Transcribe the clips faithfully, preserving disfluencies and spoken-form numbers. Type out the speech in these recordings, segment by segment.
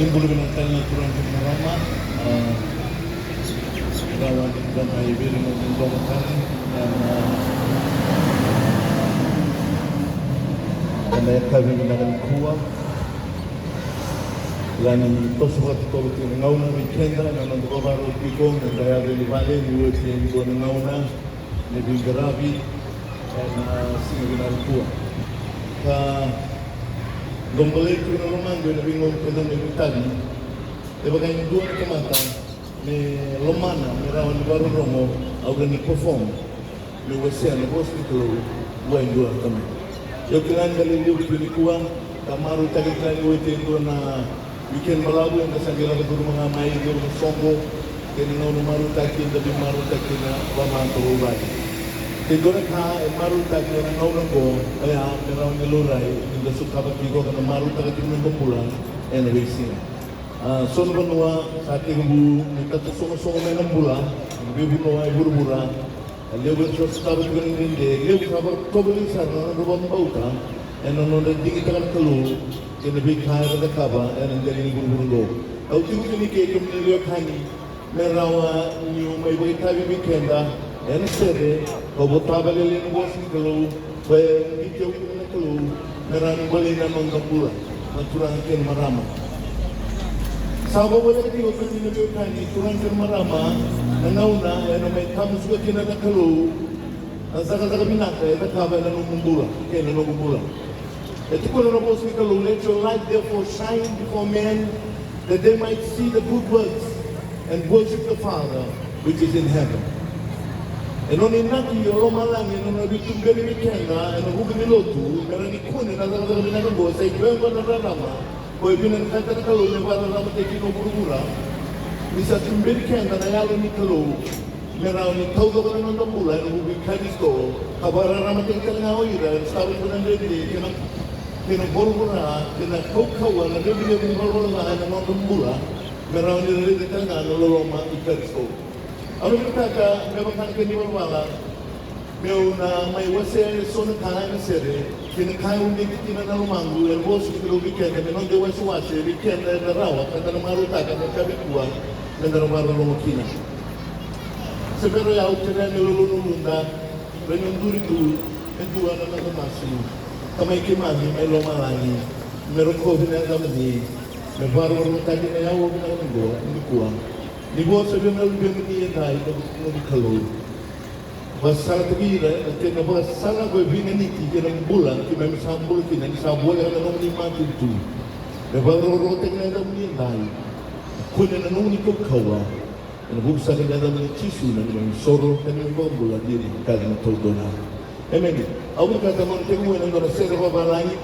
Bula vinaka tale na turaga kei na marama. Ah, rawa ni da mai viri na noda domo tale ena, ah, ena yakavi vinaka nikua. Ia ni toso vakatotolo tiko na gauna vei keda ena noda vakarau tiko, eda yaco i vale ni oti e dua na gauna ni veiqaravi ena siga vinaka nikua. Ka dau balei tu na lomaqu ena veigauna kece na itavi. E vaka e dua na tamata me lomana me rawa ni vakarorogo, au rawa ni perform, me wasea na vosa ni Kalou vua e dua na tamata. Au kila ni da levu tu nikua, da marautaki kina ni oti e dua na weekend balavu, eda sa qai lako curuma ga mai e dua na soqo kei na gauna marautaki, eda veimarautaki ena vakamataveivale. Ke dua na ka e marautaki ena gauna oqo, oya me rawa ni laurai ni da sotava tiko ka da marautaka tiko na noda bula ena veisiga. A, so na vanua sa tekivu me tatasogosogo mai na bula, na veivanua e vuravura. A levu era sa sotava tiko na dredre, levu sa vakatovolei sara na nodra vakabauta ena nodra digitaka na Kalou kei na veika era cakava ena dela ni vuravura oqo. Au tiko kina ike, kemuni na veiwekani, me rawa niu mai vakaitavi vei keda ena sere, ka vota vakalailai na vosa ni Kalou, ka biuti au kina na Kalou me rawa ni bolei na noda bula, na turaga kei na marama. Sa vakavoleka tiko, kemuni na veiwekani, turaga kei na marama, na gauna ena mai tamusuka kina na Kalou na cakacaka vinaka e cakava ena nomu bula kei na noqu bula. E tukuna na vosa ni Kalou, "Let your light therefore shine before men, that they might see the good works and worship the Father which is in heaven." E nona inaki o lomalagi ena nona veituberi vei keda ena vuku ni lotu, me rawa ni kune na cakacaka vinaka oqo. Sa i koya oqo na rarama ko e vinakata na Kalou me vakararamataki kina o vuravura. Ni sa tuberi keda na Yalo ni Kalou me rawa ni taucoko na noda bula ena vuku i Karisito, ka vakararamataki tale ga o ira era sotava tiko na dredre kei na, kei na vuravura, kei na kaukauwa, na revurevu ni valavala ca ena noda bula, me rawa ni ra raica tale ga na loloma i Karisito. Au na vinakata me vaka na kena ivalavala meu na mai wasea e so na ka ena sere, kei na ka e uqeti kina na lomaqu ena vosa ni Kalou vei keda, me noda iwasewase vei keda eda rawa ka da na marautaka na ka nikua me da na vakarorogo kina. Se bera o yau, kerea me lolo na uluda, rawa ni duri tu e dua na noda masu, Tamai keimami mai lomalagi, me rokovi na yacamuni, me vakarokorokotaki na yakavi vinaka nikua. Ni vosa vei au na luvemuni edai, na vuku ni Kalou. Vakasalataki ira ena kena vakasala ko e veiganiti kei na bula keimami sa bula kina, ni sa voleka na nomuni matanitu. Me vakarokorokotaki na yacamuni edai. Kune na nomuni kaukauwa. Ena vuku saka ni yacamuni Jisu na neimami isoro kei na neimami ivakabula, ni kaci na taudona. Emeni. Au vinakata meu na tekivu ena dua na sere vakavalagi.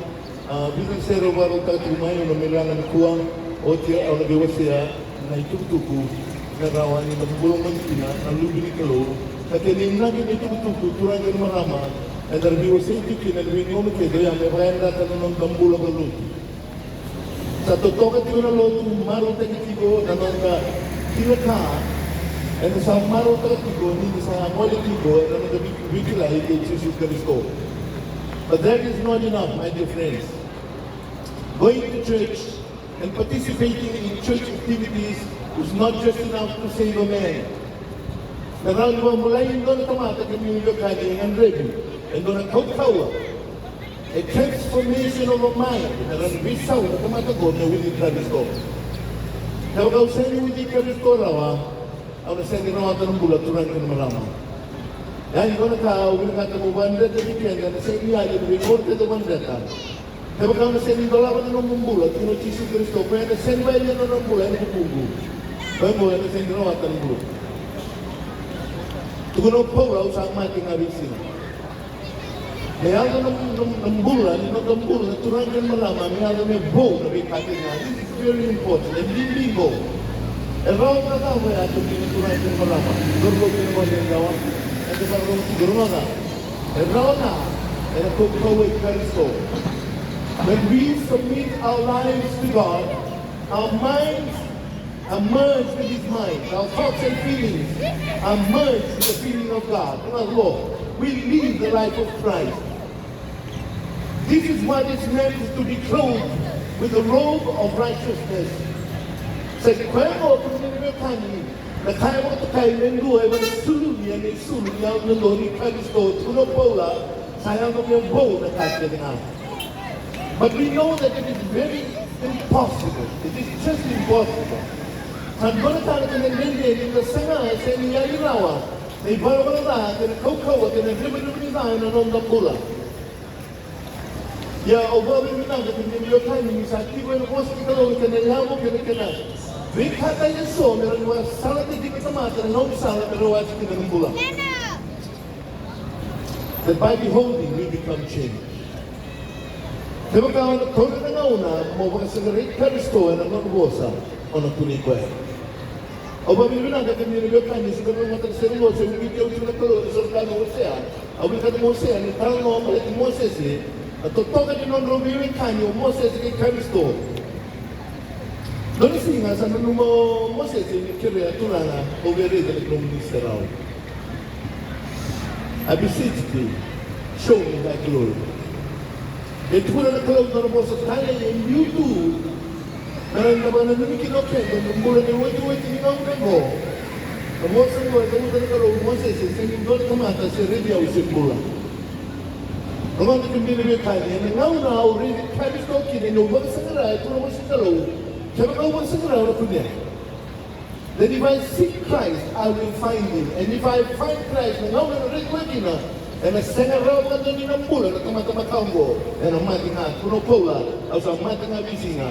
A, vica na sere au vakarautaka tiko mai, au na mai laga nikua. Oti au na qai wasea na itukutuku me rawa ni da bula mai kina na luve ni Kalou. Ka kena inaki na itukutuku, turaga kei na marama, eda na veiwasei tiko kina ena veigauna kece, oya me vakayadrata na noda bula vakalotu. Sa totoka tiko na lotu, marautaki tiko na noda kila ka, eda sa marautaka tiko ni da sa gole tiko ena noda vei-, veikilai kei Jisu Karisito. But that is not enough, my dear friends. Going to church and participating in church activities is not just enough to save a man. Na rawa ni vakabulai e dua na tamata, kemuni na veiwekani, e gadrevi e dua na kaukauwa, a transformation of a mind, na rawa ni veisau na tamata qo me ucui Karisito. Kevaka au sega ni ucui Karisito rawa, au na sega ni rawata na bula, turaga kei na marama. Ia e dua na ka au vinakata meu vakadreta vei keda ena siga ni yali, vei koya kece au vakadreta. Kevaka o na sega ni dolava na nomu bula, tukuna o Jisu Karisito, o koya ena sega ni vakayalia na nona bula ena vukuqu, o koya oqo ena sega ni rawata na bula. Tukuna o Paula, au sa mate ga veisiga. Me yaco na, na, na bula, ni noda bula, na turaga kei na marama, me yaco me vou na veika kece ga. This is very important. E bibi qo. E rawa ka cava ya, kemuni na turaga kei na marama, cauravou kei na goneyalewa, eda vakarorogo tiko, e rawa ka. E rawa ga ena kaukauwa i Karisito. When we submit our lives to God, our minds are merged with His mind. Our thoughts and feelings are merged with the feeling of God. In other words, we live the life of Christ. This is what is meant to be clothed with the robe of righteousness. Sa i koya qo, kemuni na veiwekani, na ka e vakatokai me dua e vakasulumi ena isulu ni Yalododonu i Karisito, tukuna o Paula, sa yaco me vou na ka kece ga. But we know that it is very impossible. It is just impossible. Sa dua na ka na kena dredre ni da saga se ni yali rawa na ivalavala ca kei na kaukauwa kei na revurevu ni ca ena noda bula. Ia au vakavinavinaka kemuni na veiwekani ni sa tiko ena vosa ni Kalou ena kena yavu kei na kena veika tale eso me rawa ni vakasalataki na tamata ena gaunisala me rawati kina na bula. That by beholding we become changed. Kevaka o na taura na gauna mo vakasaqarai Karisito ena nona vosa, o na kunei koya. Au vakavinavinaka kemuni na veiwekani, se bera na matasere qo, se uqeti au tiko na Kalou ena soro ka meu wasea. Au vinakata meu wasea na italanoa baleti Mosese, na totoka ni nodrau veiwekani o Mosese kei Karisito. Dua na siga sa nanuma o Mosese ni kerea, Turaga, au via raica na nomuni serau. I beseech thee, show me thy glory. E tukuna na Kalou dua na vosa tale e biu tu, na, na vakananumi kina o keda na bula ni iwatiwati ni gauna qo. Na vosa qo e cavuta na Kalou, Mosese, sega ni dua na tamata se raici au se bula. Rogoca kemuni na veiwekani, ena gauna au raici Karisito kina, niu vakasaqara, e tukuna na vosa ni Kalou, kevaka au vakasaqara, au na kunea. That if I seek Christ, I will find him. And if I find Christ, na gauna ena raici koya kina, ena sega rawa vakadua ni na bula na tamata makawa oqo, ena mate ga. Tukuna o Paula, au sa mate ga veisiga,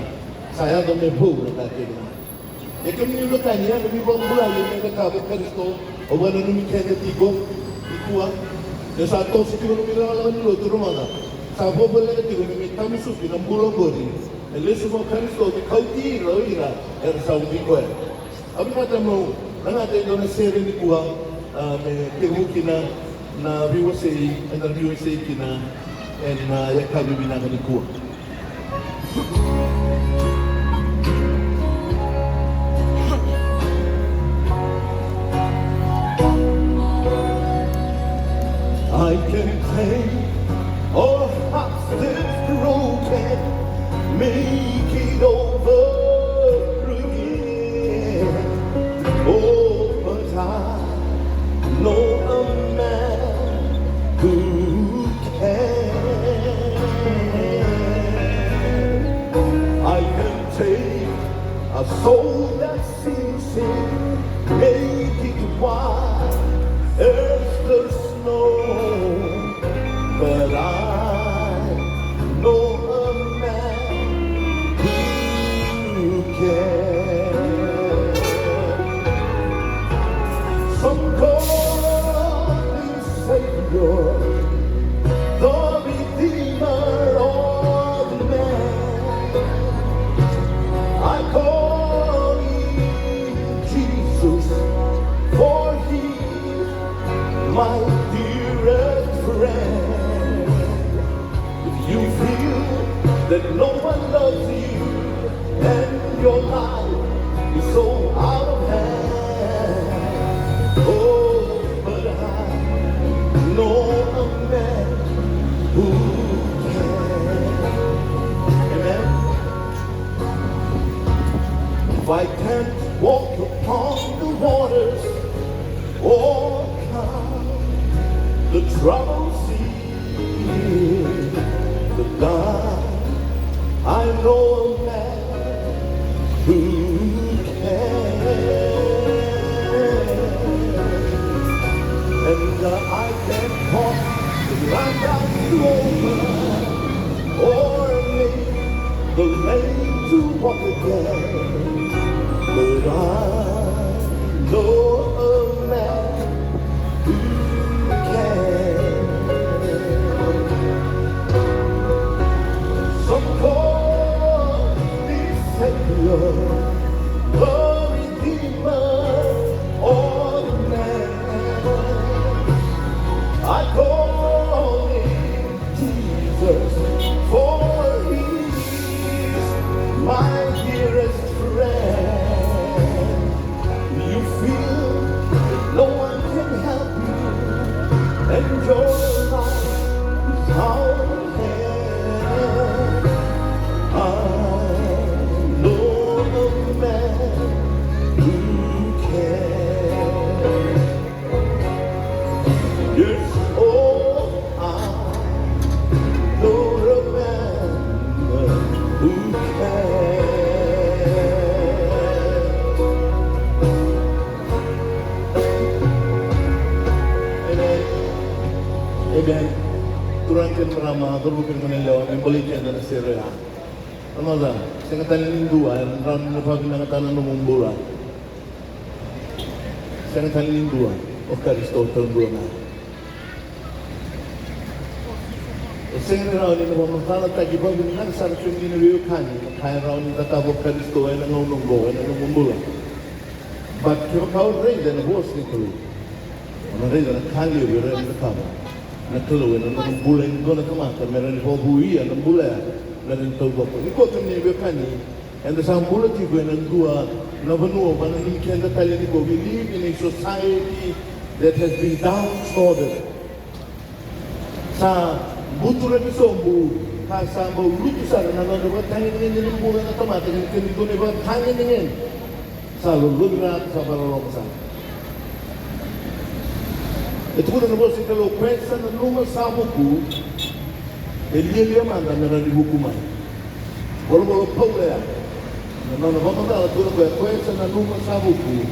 sa yaco me vou na ka kece ga. Ia kemuni na veiwekani, ena veivakabulai me cakava o Karisito, au vakananumi keda tiko nikua. Ni sa toso tiko na nomu ilakolako ni lotu, rogoca, sa vakavoleka tiko me mai tamusuki na bula oqori. E lesu mai o Karisito me kauti ira o ira era sa ubi koya. Au vinakata meu lagata e dua na sere nikua, a, me tekivu kina na veiwasei, eda na veiwasei kina ena yakavi vinaka nikua. I can take all hearts that's broken, make it over again. Oh, but I know a man who can. I can take a soul that's sin, make it white as the snow. But I know a man who can. Some call him Savior, the Redeemer of man. I call him Jesus, for he is my dearest friend. If you feel that no one loves you and your life is so out of hand, oh, but I know a man who can. Amen. If I can't walk upon the waters or calm the troubled sea, but God, I know a man who can. And, uh, I can walk the land down over or make the lame to walk again. But I know a man who can. Some call me Savior, the Redeemer of man. I call him Jesus, for he is my dearest friend. You feel Turaga kei na marama, cauravou kei na goneyalewa, me baleti keda na sere oya. Rogoca, sega tale ni dua e rawa ni na vakavinakataka na nomu bula. Sega tale ni dua, o Karisito taudua ga. E sega ni rawa ni na vakamacalataki vakavinaka sara kemuni na veiwekani na ka e rawa ni cakava o Karisito ena gauna oqo ena nomu bula. But kevaka o raica na vosa ni Kalou, o na raica na ka levu e rawa ni cakava na Kalou ena nomu bula e dua na tamata me rawa ni vakavouya na bula ya me rawa ni taucoko. Nikua kemuni na veiwekani, eda sa bula tiko ena dua na vanua, vananumi keda tale nikua, we live in a society that has been downtrodden. Sa buturaki sobu, ka sa bau lutu sara na nodra vakatagedegede ni bula na tamata kei na kena dua na ivakatagedegede. Sa lolovira, sa vakarorogo sara. E tukuna na vosa ni Kalou, koya sa nanuma sa vuku, e lialia mada me rawa ni vuku mai. Volavola o Paula ya, na nona vakamacala tukuna o koya, koya sa nanuma sa vuku,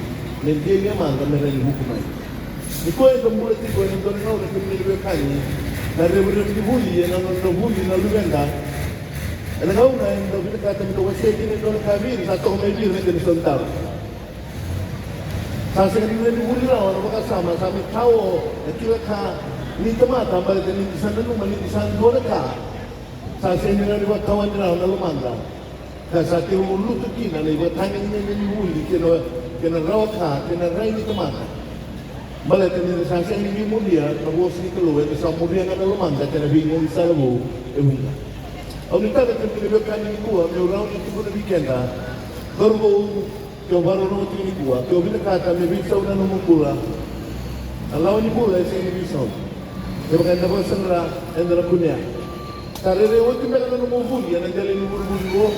me lialia mada me rawa ni vuku mai. Nikua eda bula tiko ena dua na gauna kemuni na veiwekani, na revurevu ni vuli ena nodra vuli na luveda. Ena gauna eda vinakata meda wasea kina e dua na ka vei ira, sa toka mai vei ira na kena isau ni taro. Sa sega ni rawa ni vuli rawa na vakasama, sa mai tao na kila ka ni tamata baleta ni da sa nanuma ni da sa dua na ka. Sa sega ni rawa ni vakatawani rawa na lomada. Ka sa tekivu lutu kina na ivakatagedegede ni vuli kei na, kei na rawa ka, kei na rai ni tamata. Baleta ni da sa sega ni veimuria na vosa ni Kalou, eda sa muria ga na lomada kei na veigaunisala vou e vuqa. Au nuitaka kemuni na veiwekani nikua meu rawa ni tukuna vei keda, cauravou, ke o vakarorogo tiko nikua, ke o vinakata me veisau na nomu bula, na lawa ni bula e sega ni veisau. Kevaka eda vakasaqara, eda na kunea. Sa rairai oti beka na nomu vuli ena dela ni vurevure oqo.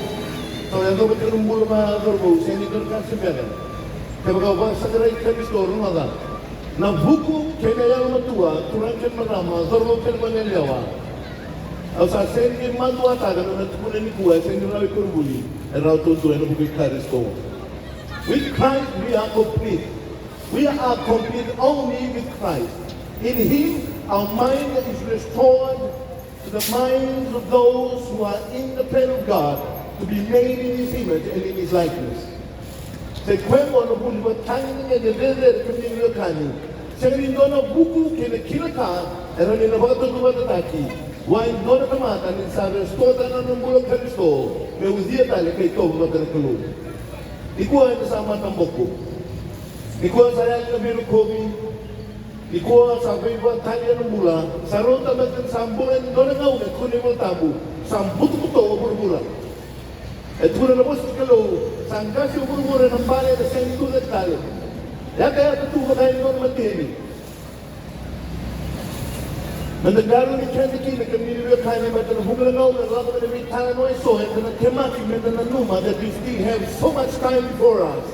Sa yacova tiko na bula vakarogo, sega ni dua na ka se bera. Kevaka o vakasaqarai Karisito, rogoca. Na vuku kei na yalomatua, turaga kei na marama, cauravou kei na goneyalewa. Au sa sega ni maduataka na nona tukuna nikua, e sega ni rawa i koronivuli, e rawa taudua ena vuku i Karisito. With Christ we are complete. We are complete only with Christ. In him our mind is restored to the minds of those who are in the plan of God to be made in his image and in his likeness. Sa i koya oqo na vuli vakatagedegede cecere kemuni na veiwekani. Sega ni dua na vuku kei na kila ka e rawa ni na vakatautauvatataki vua e dua na tamata ni sa restore-taka na nona bula o Karisito me ucuya tale ka itovo vata na Kalou. Nikua eda sa mataboko. Nikua sa yali na veirokovi. Nikua sa veivakatali ena bula, sa rauta me da sa bula ena dua na gauna e tukuna na iVolatabu, sa butobuto o vuravura. E tukuna na vosa ni Kalou, sa qase o vuravura ena bale ena sega ni tucake tale. Yatayata tu vaka e dua na mateni. Meda qarauni keda kina, kemuni na veiwekani, baleta na vuqa na gauna, lako mai na veitalanoa eso, eda na temaki meda nanuma that we still have so much time before us.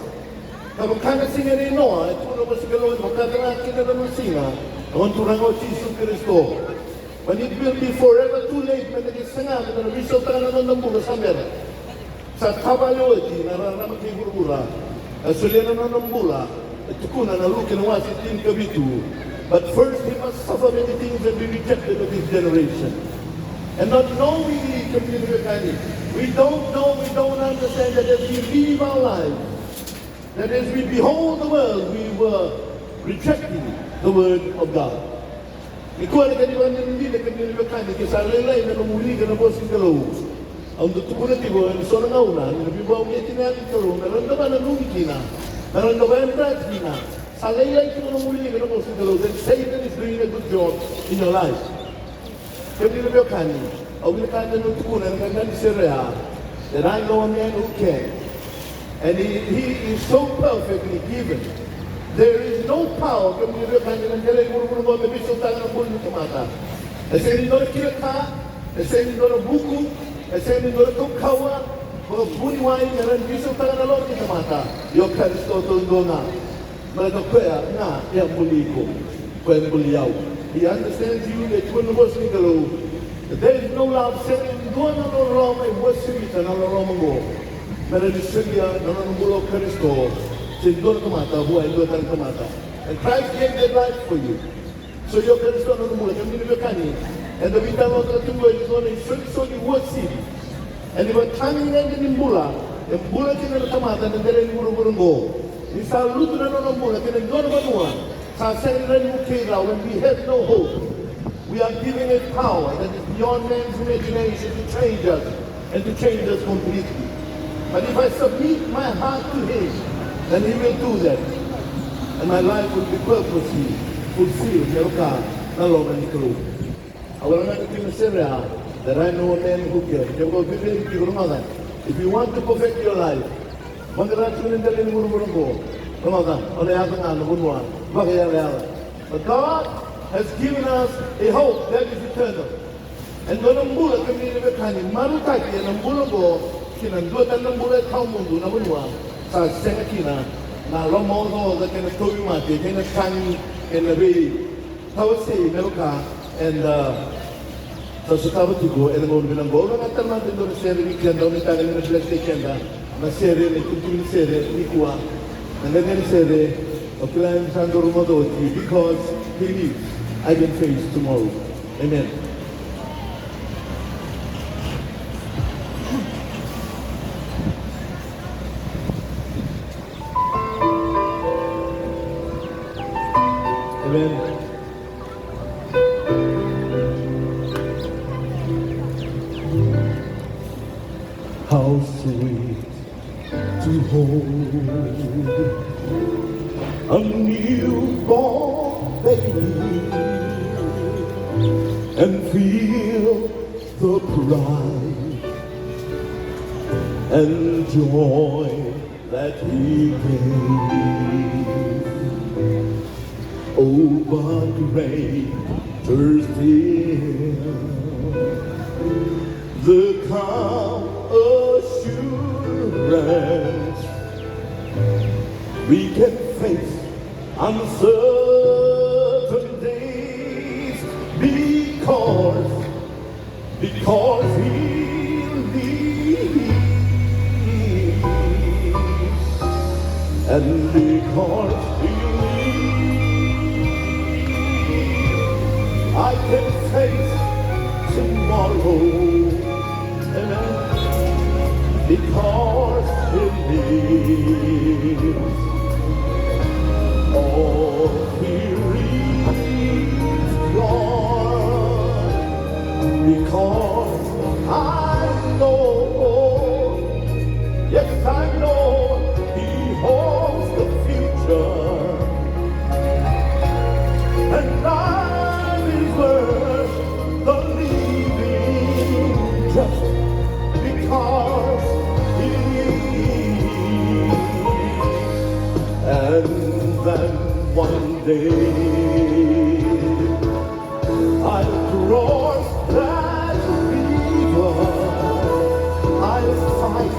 Ka vaka na siga nei Noa, e tukuna na vosa ni Kalou, e vakacala kina na nona siga na Gone Turaga o Jisu Karisito. But it will be forever too late meda qai saga meda na veisautaka na noda bula sa bera. Sa tavale oti na rarama kei vuravura. E solia na nona bula, e tukuna na Luke na wase tinikavitu. But first he must suffer many things and be rejected of his generation. And not knowingly, kemuni na veiwekani, we don't know, we don't understand that as we live our life, that as we behold the world, we were rejecting the word of God. Nikua na kena ivakadinadina, kemuni na veiwekani, ke sa lailai na nomu wilika na vosa ni Kalou. Au dau tukuna tiko ena so na gauna, na veivakauqeti na Yalo ni Kalou, me rawa ni da vakananumi kina, me rawa ni da vakayadrati kina. Sa lailai tiko na nomu wilika na vosa ni Kalou, then Satan is doing a good job in your life. Kemuni na veiwekani, au vinakata meu tukuna ena qaqani sere ya, that I know a man who can. And he, he is so perfectly given. There is no power, kemuni na veiwekani, ena dela ni vuravura oqo me veisautaka na bula ni tamata. E sega ni dua na kila ka, e sega ni dua na vuku, e sega ni dua na kaukauwa vakavuniwai me rawa ni veisautaka na loma ni tamata. Io, Karisito taudua ga. Baleta o koya ga e a buli iko, o koya e buli au. He understands you, e tukuna na vosa ni Kalou. There is no love, sega ni dua na loloma e uasivita na loloma oqo. Me rawa ni solia na nona bula o Karisito, se dua na tamata vua e dua tale na tamata. And Christ gave their life for you. So io, Karisito na nona bula, kemuni na veiwekani. Eda veitalanoataka tiko qo ena dua na isolisoli uasivi. Ena ivatagedegede ni bula e bula kina na tamata ena dela ni vuravura oqo. Ni sa lutu na nona bula kina dua na vanua sa sega ni rawa ni vukei rawa, when we have no hope, we are giving a power that is beyond man's imagination to change us and to change us completely. But if I submit my heart to Him, then He will do that. And my life will be purposely fulfilled, me vaka na loma ni Kalou. Au a lagata tiko na sere ya, that I know a man who can. Kevaka o vivei tiko, rogoca. If you want to perfect your life, vaqara tiko na dela ni vuravura oqo, rogoca, o na yaco ga na vanua vakaiyalayala. But God has given us a hope that is eternal. E dua na bula, kemuni na veiwekani, marautaki ena bula oqo ki na dua tale na bula e tawamudu, na vanua sa sega kina na lomaocaoca kei na tauvimate kei na tagi kei na veitawasei, me vaka eda sa sotava tiko ena gauna vinaka oqo. Au na taura tale mada e dua na sere vei keda, au nuitaka ni na bless-taki keda na sere, na itukutuku ni sere nikua. Na gauna ni sere, o kila ni sa dau rogoca oti, because He lives, I can face tomorrow. Amen. Amen. How sweet to hold a newborn baby and feel the pride and joy that He gave. Oh, but greater still the calm assurance we can face uncertain days, because, because He lives, and because He lives, I can face tomorrow. Amen. Because He lives, all fear is gone. Because I know, yes, I know He holds the future. And life is worth the living just because He lives. And then one day I'll cross that river. I'll fight,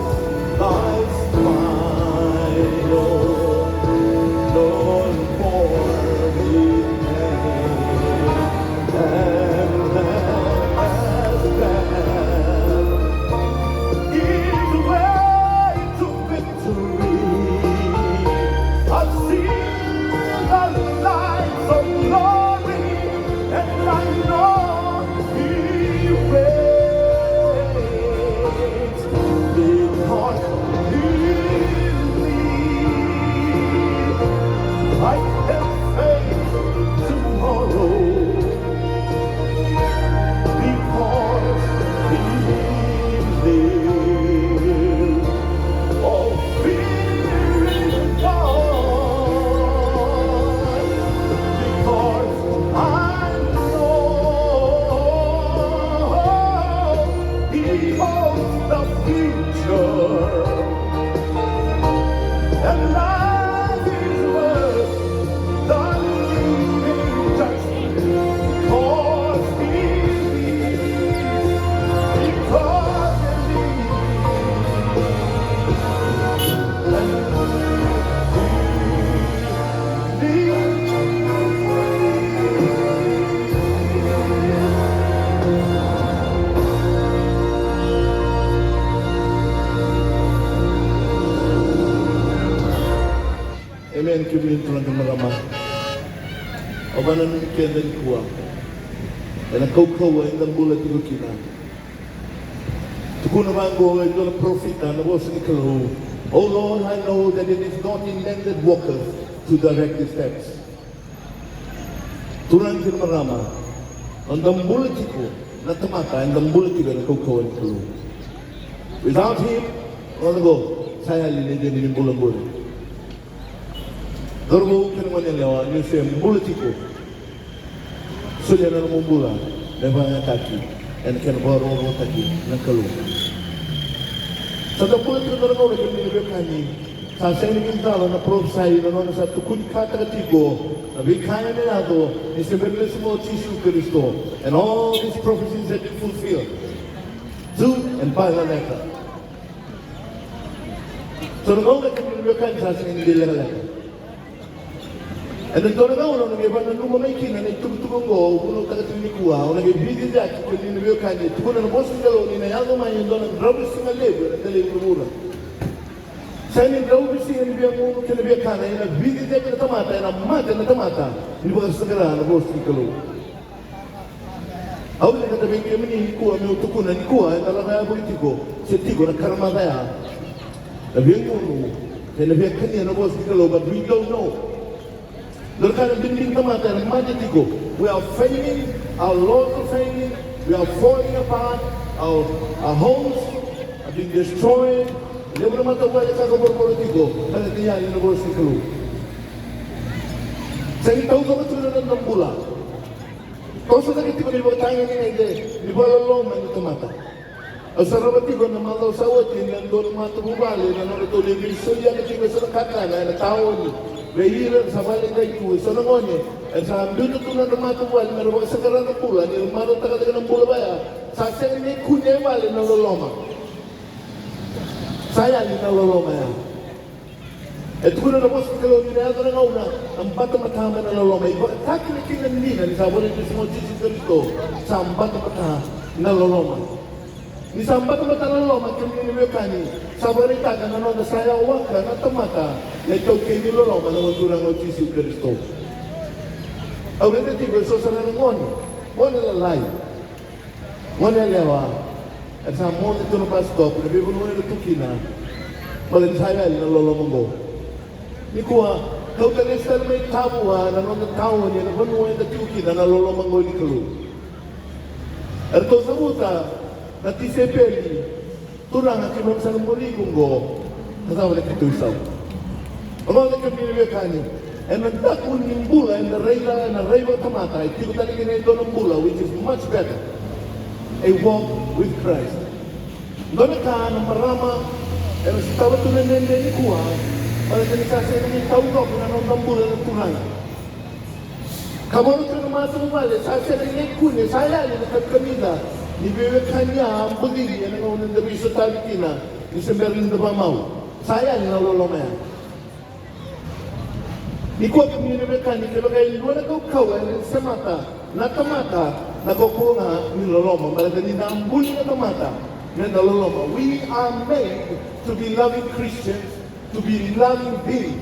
I'll smile, no more will pain. And then as death is way too big to reach, I've seen the light of glory, and I know He reigns. Because He lives, I can face tomorrow. Because He lives, all fear is gone. Because I know He holds the future. And life is worth the living just because He lives, because He lives. Amen. Kemuni na turaga kei na marama, au vakananumi keda nikua. Ena kaukauwa eda bula tiko kina. Tukuna vaqo e dua na parofita na vosa ni Kalou. Oh Lord, I know that it is not in them that walketh to direct his steps. Turaga kei na marama, noda bula tiko na tamata, eda bula tiko ena kaukauwa ni Kalou. Without him, noda qo, sa yali na idini ni bula qori. Cauravou kei na goneyalewa, ni o se bula tiko, solia na nomu bula me vakayagataki ena kena vakarokorokotaki na Kalou. Sa da bula tiko na gauna kemuni na veiwekani, sa sega ni veitalanoa na parofisai na nona sa tukuni kataka tiko na veika ena yaco ni se bera ni lesu mai o Jisu Karisito. And all these prophecies have been fulfilled. True and by the letter. So na gauna kemuni na veiwekani sa sega ni dei lekaleka. Ena dua na gauna o na qai vakananuma mai kina na itukutuku oqo au vunautaka tiko nikua, o na qai vici cake kemuni na veiwekani, e tukuna na vosa ni Kalou ni na yaco mai e dua na dravuisiga levu ena dela i vuravura. Sega ni dravuisiga ni via gunu kei na via kana, ena vici cake na tamata, ena mate na tamata ni vakasaqara na vosa ni Kalou. Au vinakata vei kemuni nikua meu tukuna nikua, ena lako yavui tiko, se tiko na karamaca ya, na via gunu, ena via kania na vosa ni Kalou, but we don't know. Dua na ka na binibini tamata, ena mate tiko. We are failing, our laws are failing, we are falling apart, our, our homes are being destroyed. Levu na matavuvale sa ka vorovoro tiko, baleta ni yali na vosa ni Kalou. Sega ni taucoko tiko na noda bula. Toso cake tiko na ivakatagedegede ni vakaloloma ni tamata. Au sarava tiko na macawa sa oti ni a dua na matavuvale na nodratou lai veisolia tiko e so na kakana ena taoni. Vei ira era sa vakaleqai tu, e so na gone era sa biuta tu na nodra matavuvale me ra vakasaqara na bula, ni ra marautaka cake na bula vaya. Sa sega ni kune e vale na loloma. Sa yali na loloma ya. E tukuna na vosa ni Kalou ni na yaco na gauna na batabata mai na loloma. E vakatakina kina na dina ni sa volai lesu mai o Jisu Karisito, sa batabata na loloma. Ni sa batabata na loloma, kemuni na veiwekani, sa vakaraitaka na noda sa yawaka na tamata na itaukei ni loloma na Turaga o Jisu Karisito. Au raica tiko e so sara na gone, gone lalai. Gone yalewa, era sa moce tu na bus stop, na veivanua era tu kina, baleta ni sa yali na loloma oqo. Nikua, kauta lesu tale mai Tavua, na noda taoni, na vanua eda tiko kina, na loloma oqo ni Kalou. Eratou cavuta na tisaipeli, Turaga, keimami sa na muri iko oqo, na cava na keitou isau? Oqo na kemuni na veiwekani, ena daku ni bula eda raica ena rai vakatamata, e tiko tale kina e dua na bula which is much better. A walk with Christ. Dua na ka na marama era sotava tu na dredre nikua, baleta ni sa sega ni taucoko na noda bula na Turaga. Ka voro tu na matavuvale, sa sega ni kune, sa yali na kamikamica ni veiwekani a bucini ena gauna eda veisotavi kina ni se bera ni da vakamau. Sa yali na loloma ya. Nikua kemuni na veiwekani, kevaka e dua na kaukauwa ena semata na tamata, na kaukauwa ga ni loloma, baleta ni da buli na tamata me da loloma. We are made to be loving Christians. To be loving beings.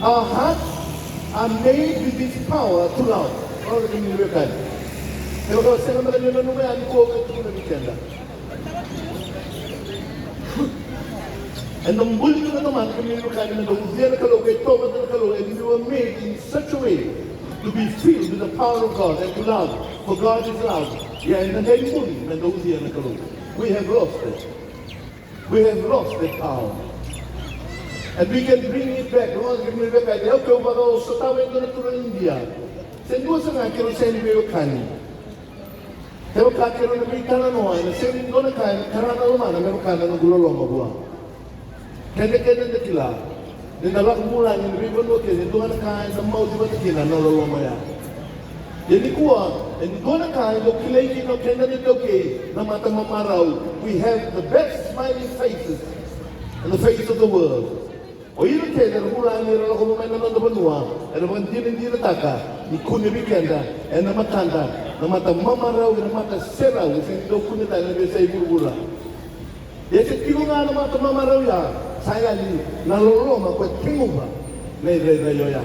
Our hearts are made with this power to love. Oqo na kemuni na veiwekani. Kevaka o sega beka ni nanuma yani, kua ga e tukuna vei keda. Eda buli tu na tamata, kemuni na veiwekani, me da ucuya na Kalou, ka itovo vata na Kalou, and we were made in such a way to be filled with the power of God and to love, for God is love. Ia eda qai buli me da ucuya na Kalou. We have lost it. We have lost that power. And we can bring it back. Rogoca na kemuni na veiwekani, au keu vaka au sotava e dua na turaga Idia. Se dua sara ga keirau sega ni veiwekani. Kevaka keirau na veitalanoa, ena sega ni dua na ka ena tara na lomana me vaka na noqu loloma vua. Keda, keda eda kila. Ni da lako vulagi ena veivanua kece, e dua na ka eda mauti vata kina na loloma ya. Ia nikua, e dua na ka e dau kilai kina o keda na iTaukei, na mata mamarau. We have the best smiling faces on the face of the world. O ira kece era vulagi era lako mai na noda vanua, era vakadinadinataka ni kune vei keda ena matada na mata mamarau, na mata serau, e sega ni dau kune tale ena veiyasai vuravura. Ia se tiko ga na mata mamarau ya, sa yali na loloma ko e teguva na irairai oya.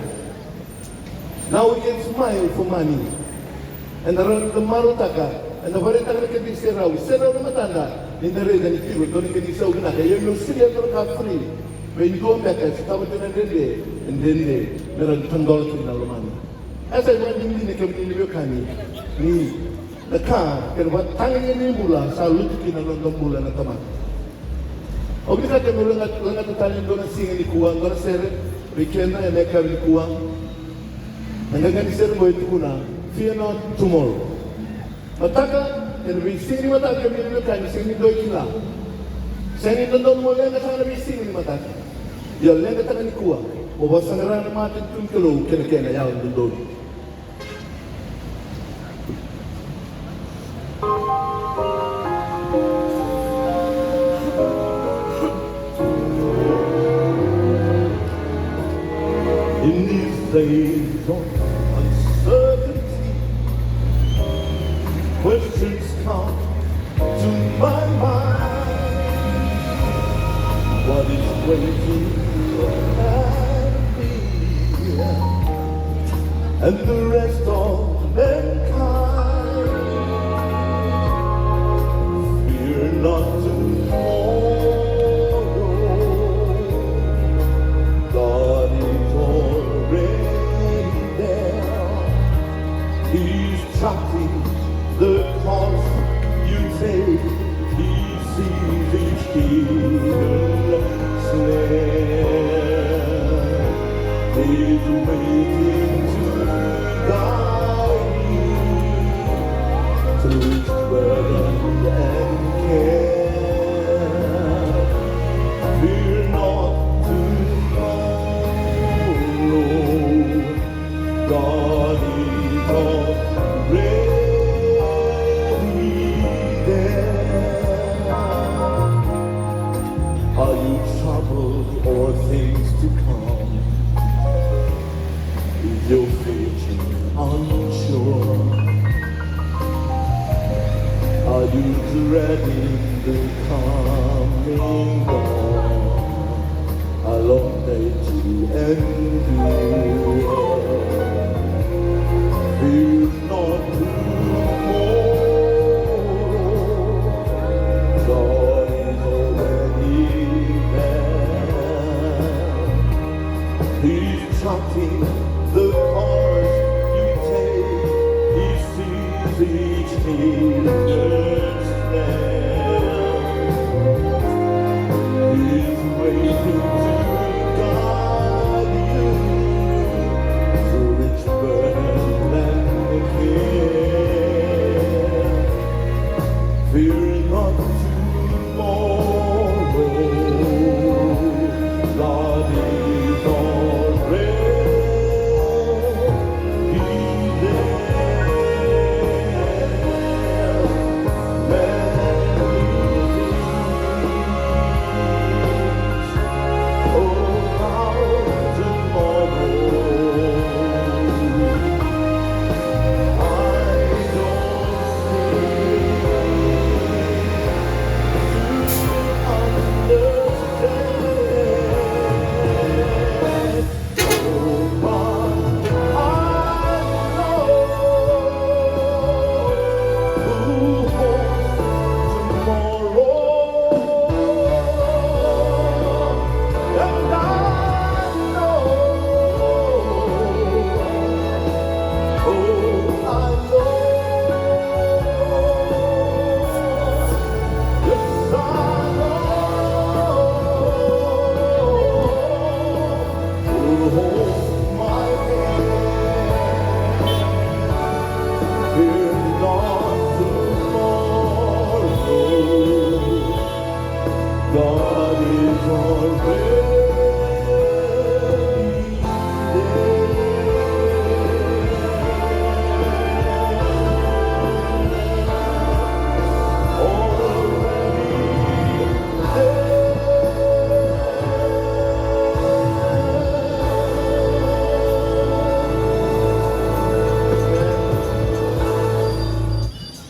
Now we can smile for money. Eda rawa ni da marautaka, eda vakaraitaka na keda iserau, iserau na matada, ni da raica ni tiko e dua na kena isau vinaka. Ia meu solia e dua na ka free vei dua beka e sotava tiko na dredre, e dredre me rawa ni tadola kina na lomana. E sa ivakadinadina, kemuni na veiwekani, ni na ka kei na vatagi ni bula sa lutu kina na noda bula na tamata. Au vinakata meu lagata, lagata tale e dua na siga nikua, dua na sere vei keda ena yakavi nikua. Na qaqa ni sere qo e tukuna, Fear Not Tomorrow. Mataka, ena veisiga ni mataka, kemuni na veiwekani, sega ni dua e kila. Sega ni dodonu mo leqataka na veisiga ni mataka. Ia leqataka nikua, mo vakasaqara na matanitu ni Kalou kei na kena yalododonu. In these days of uncertainty, questions come to my mind. What is waiting for me and the rest of mankind? Fear not tomorrow. God is already there. He's charting the course you take. He sees each hidden snare. He's waiting to guide you through each burden and care. Fear not tomorrow. God is already there. Are you troubled o'er things to come? Is your future unsure? Are you dreading the coming dawn? A long day to endure. Fear not tomorrow. God is already there. He's charting the course you take. He's sees each hidden snare. He's waiting to guide you through each burden and care. Fear not tomorrow. God is already Fear not tomorrow. God is already there. Already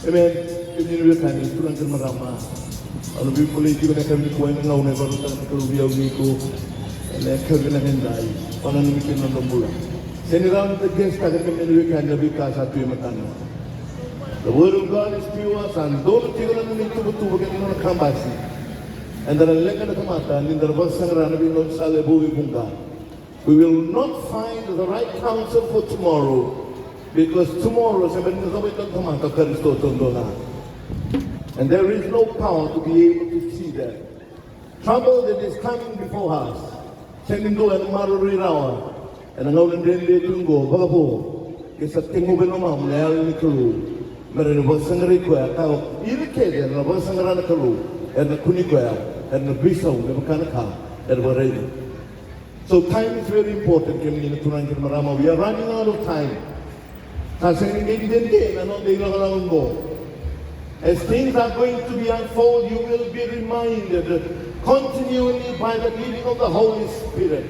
Amen. Kemuni na veiwekani, turaga kei na marama, au na veibolei tiko ena yakavi nikua ena gauna e vakarautaka na Kalou vei au vei iko ena yakavi vinaka edai. Vakananumi kina na noda bula. Sega ni rawa ni da guess-taka, kemuni na veiwekani, na veika sa tu e matana. The word of God is pure, sa donu tiko na nona ituvatuva kei na nona kabasi. Eda na leqa na tamata ni da na vakasaqara na veigauna sa levu e vuqa. We will not find the right counsel for tomorrow, because tomorrow se bera ni cava e dua na tamata, o Karisito taudua ga. And there is no power to be able to see that. Trouble that is coming before us. Sega ni dua ena maroroi rawa ena gauna dredre tu qo, vakavo. Ke sa teguve nomamu na Yalo ni Kalou me ra na vakasaqarai koya, ka o ira kece era na vakasaqara na Kalou era na kunei koya, era na veisau me vaka na ka era vakaraica. So time is very important, kemuni na turaga kei na marama. We are running out of time. Sa sega ni qai dede na noda ilakolako qo. As things are going to be unfold, you will be reminded continually by the leading of the Holy Spirit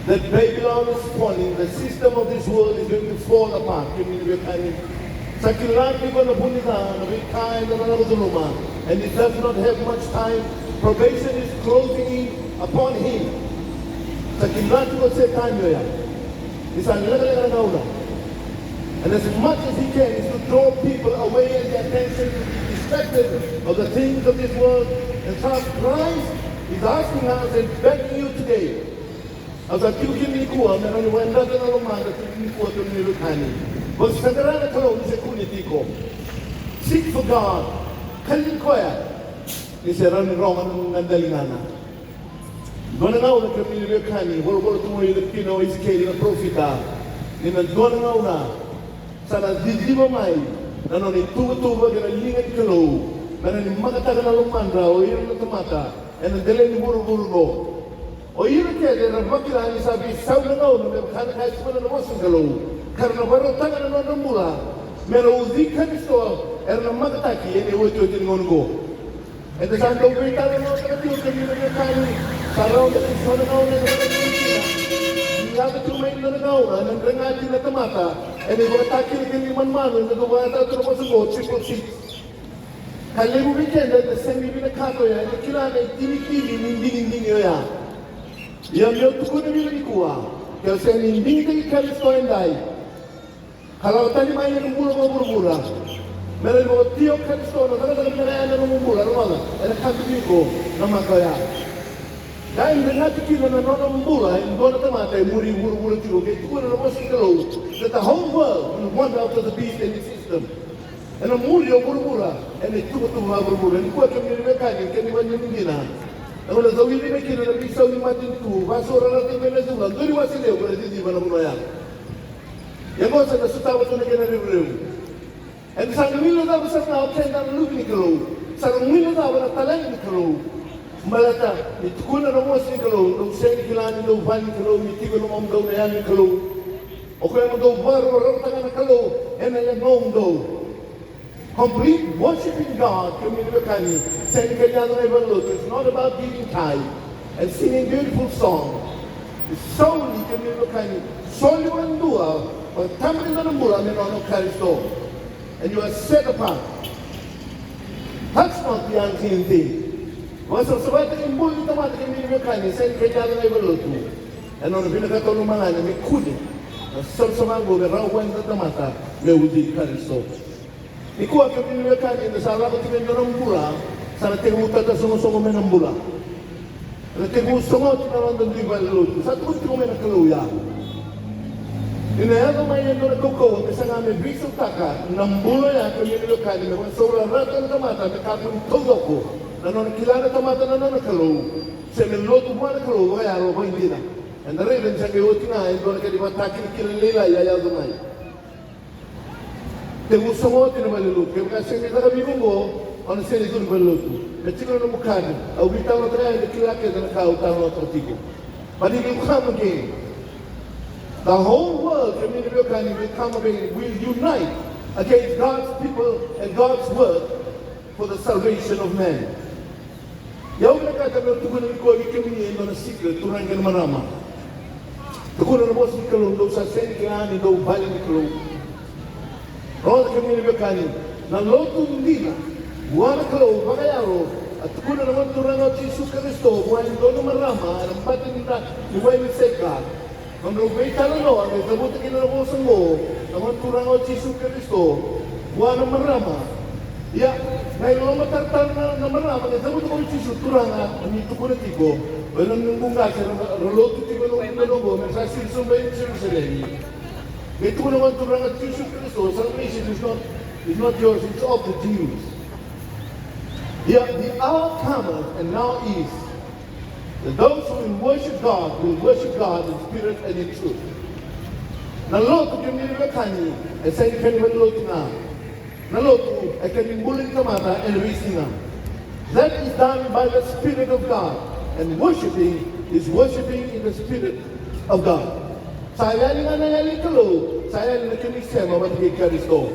that Babylon is falling, the system of this world is going to fall apart. Kemuni na veiwekani, sa kila tiko na vu ni ca, na veika eda na lako curuma, and he does not have much time. Probation is closing in upon him. Sa kila tiko o Setani oya ni sa lekaleka na gauna. And as much as he can is to draw people away and their attention to be distracted of the things of this world. And thus Christ is asking us and begging you today. Au sa tukuna nikua me rawa ni vakayadrata na lomada tiko nikua, kemuni na veiwekani. Vakasaqara na Kalou ni se kune tiko. Seek for God. Kali koya ni se rawa ni rogo na nomu qadaligana. Dua na gauna, kemuni na veiwekani, volavola tu mai ena tikina o Isikeli na parofita ni na dua na gauna sa na ciciva mai na nona ituvatuva kei na liga ni Kalou me rawa ni makataka na lomadra o ira na tamata ena dela ni vuravura qo. O ira kece era vakila ni sa veisau na gauna me vaka na ka e tukuna na vosa ni Kalou, ka ra na vakarautaka na nodra bula me ra ucui Karisito, era na makataki ena iotioti ni gauna qo. Eda sa dau veitalanoataka tiko, kemuni na veiwekani, sa rawa me so na gauna eda vakadinadina ni yaco tu mai na gauna ena dregati na tamata ena ivakatakilakila ni manumanu, eda dau vakayacora tu na vosa qo triple six. Ka levu vei keda eda sega ni vinakata oya, eda kila na itinitini ni digidigi oya. Ia meu tukuna vei iko nikua, ke o sega ni digitaki Karisito edai, ka lako tani mai ena bula vakavuravura me rawa ni vakatio Karisito na cakacaka vinaka ya ena nomu bula, rogoca, ena kacivi iko na maka oya. Qai dregati kina na nona bula e dua na tamata e muri vuravura tiko, ke tukuna na vosa ni Kalou that the whole world will wander after the beast and his system. Ena muri o vuravura ena ituvatuva vakavuravura. Nikua, kemuni na veiwekani, kena ivakadinadina, na gauna cau ivi mai kina na veisau ni matanitu, vasaurara tiko mai na cula, dua na iwase levu era ciciva na vanua ya. Ia qo sa na sotava tu na kena revurevu. Eda sa na guilecava sara ga o keda na luve ni Kalou, sa na guilecava na talai ni Kalou. Baleta ni tukuna na vosa ni Kalou, dou sega ni kila ni dou vale ni Kalou, ni tiko e lomamudou na Yalo ni Kalou, o koya mo dou vakarokorokotaka na Kalou ena yadomudou. Complete worshiping God, kemuni na veiwekani, sega ni ka yaco ga i valenilotu. It's not about giving tithe and singing beautiful song. It's solely, kemuni na veiwekani, soli vakadua, vakatabakidua na bula me nona o Karisito. And you are set apart. Touch not the unclean thing. Vakasavasavataki bula ni tamata, kemuni na veiwekani, sega ni ka yaco ga i valenilotu. Ena nona vinakata o lomalagi me kune na savasava qo me rawa vua na tamata me ucui Karisito. Nikua, kemuni na veiwekani, eda sa lako tiko ena dua na bula sa na tekivu tatasogosogo mai na bula. Ena tekivu sogoti na noda dui valenilotu. Sa tukuna tiko mai na Kalou ya ni na yaco mai e dua na kaukauwa me saga me veisautaka na bula ya, kemuni na veiwekani, me vakasaurarataka na tamata me kakua ni taucoko na nona kila na tamata na nona Kalou, se me lotu vua na Kalou vakayalo vakaidina. Eda raica ni sa qai oti ga e dua na kena ivakatakilakila lailai a yaco mai. Tekivu sogoti na valenilotu. Kevaka sega ni caka vei iko oqo, o na sega ni curu ni valenilotu. Me tiko na nomu kadi. Au veitalanoataka ya, eda kila kece na ka au talanoataka tiko. But it will come again. The whole world, kemuni na veiwekani, will come again, will unite against God's people and God's work for the salvation of man. Ia au vinakata meu tukuna nikua vei kemuni e dua na secret, turaga kei na marama. Tukuna na vosa ni Kalou, dou sa sega ni kila ni dou vale ni Kalou. Rogoca, kemuni na veiwekani, na lotu dina vua na Kalou vakayalo, a tukuna na Gone Turaga o Jisu Karisito vua e dua na marama ena bati ni wai ni seka. Nodrau veitalanoa, qai cavuta kina na vosa oqo na Gone Turaga o Jisu Karisito vua na marama. Ia, qai lomatarotaro na, na marama, qai cavuta ko Jisu, Turaga, ni tukuna tiko, o ira na noqu qase ra, ra lotu tiko ena vanua oqo, me sa sili sobu mai Jerusalemi. Qai tukuna na Gone Turaga o Jisu Karisito, salvation is not, is not yours, it's of the Jews. Ia, the hour cometh, and now is, that those who will worship God will worship God in spirit and in truth. Na lotu, kemuni na veiwekani, e sega ni kena ni valenilotu ga. Na lotu e kena ni bula ni tamata ena veisiga. That is done by the Spirit of God, and worshiping is worshiping in the Spirit of God. Sa yali ga na yali ni Kalou, sa yali na kena isema vata kei Karisito.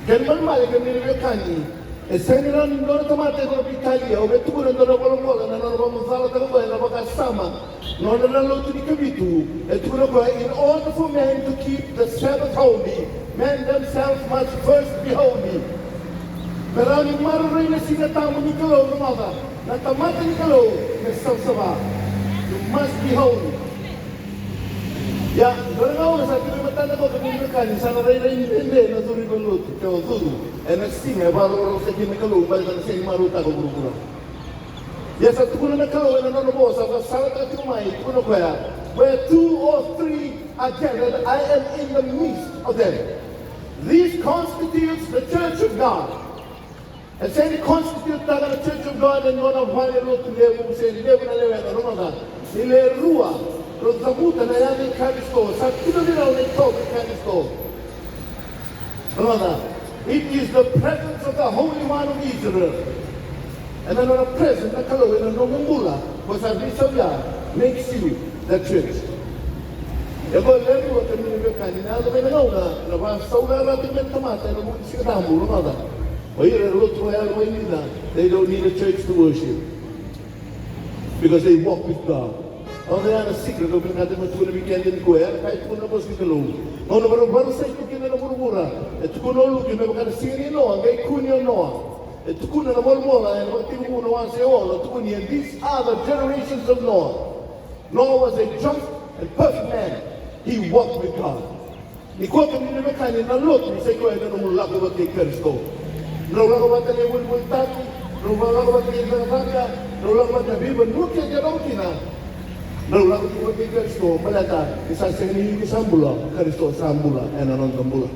Kena ibalebale, kemuni na veiwekani, e sega ni rawa ni dua na tamata e vakaveitalia. Au via tukuna e dua na volavola ena nona vakamacalataka vua ena vakasama, nona na lotu ni Kavitu. E tukuna o koya, in order for men to keep the Sabbath holy, men themselves must first be holy. Me rawa ni maroroi na Siga Tabu ni Kalou, rogoca, na tamata ni Kalou me savasava. You must be holy. Ia, dua na gauna sa tiko e matada ko, kemuni na veiwekani, sa na rairai dede na curu ni valenilotu, ke o curu ena siga e vakarokorokotaki kina na Kalou, baleta na sega ni marautaka o vuravura. Ia sa tukuna na Kalou ena nona vosa, sa vakasalataka tiko mai, tukuna o koya, where two or three are gathered, I am in the midst of them. This constitutes the church of God. E sega ni constitute-taka na Church of God e dua na vale lotu levu se levu na lewena, rogoca. Ni le rua rau cavuta na yaca i Karisito, sa tu vei rau na itovo i Karisito. Rogoca. It is the presence of the Holy One of Israel. Ena nona presence na Kalou ena nomu bula, ko sa veisau ya, makes you the church. E ko levu, kemuni na veiwekani, na yaco mai na gauna na vakasaurarataki mai na tamata ena vuku ni Siga Tabu, rogoca. O ira era lotu vakayalo vakaidina, they don't need a church to worship. Because they walk with God. Oya na secret au vinakata meu tukuna vei keda nikua, ya na ka e tukuna na vosa ni Kalou. Gauna vakarau vakarusai tu kina na vuravura, e tukuna o Luke me vaka na siga nei Noa, qai kune o Noa. E tukuna na volavola ena Vakatekivu na wase e ono, tukuni, and these are the generations of Noah. Noah was a just and perfect man. He walked with God. Nikua, kemuni na veiwekani, na lotu sa i koya na nomu lako vata kei Karisito. Drau lako vata na ivolivolitaki, drau lako vata na icakacaka, drau lako vata na veivanua kece o lako kina. Drau lako tu vata kei Karisito, baleta ni sa sega ni iko sa bula, Karisito sa bula ena noda bula.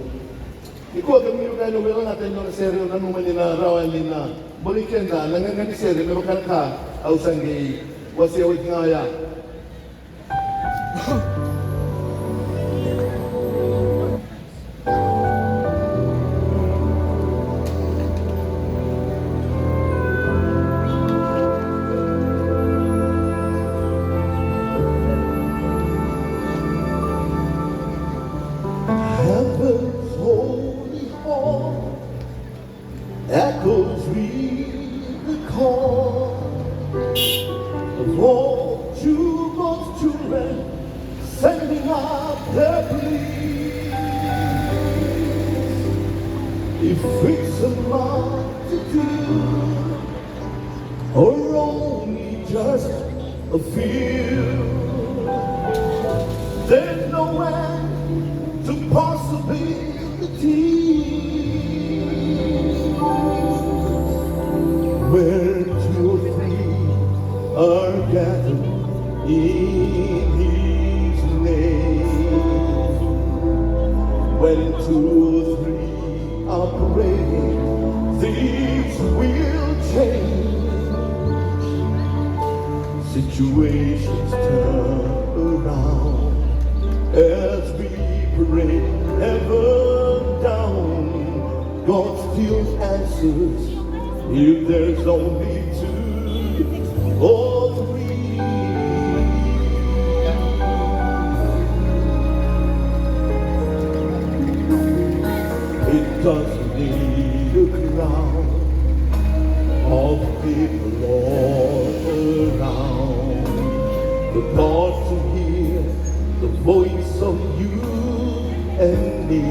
Nikua, kemuni na veiwekani, au via lagata e dua na sere, au nanuma ni na rawa ni na bolei keda na qaqa ni sere me vaka na ka au sa qai wasea oti ga oya. Heaven's holy hall echoes with the call of all true God's children sending up their pleas. If it's a multitude or only just a few, there's no end to possibilities. Where two or three are gathered in His name, when two or three are praying, things will change. Situations turn around as we pray heaven down. God still answers if there's only two or three. It doesn't need a crowd of people all around, but God to hear the voice of you and me.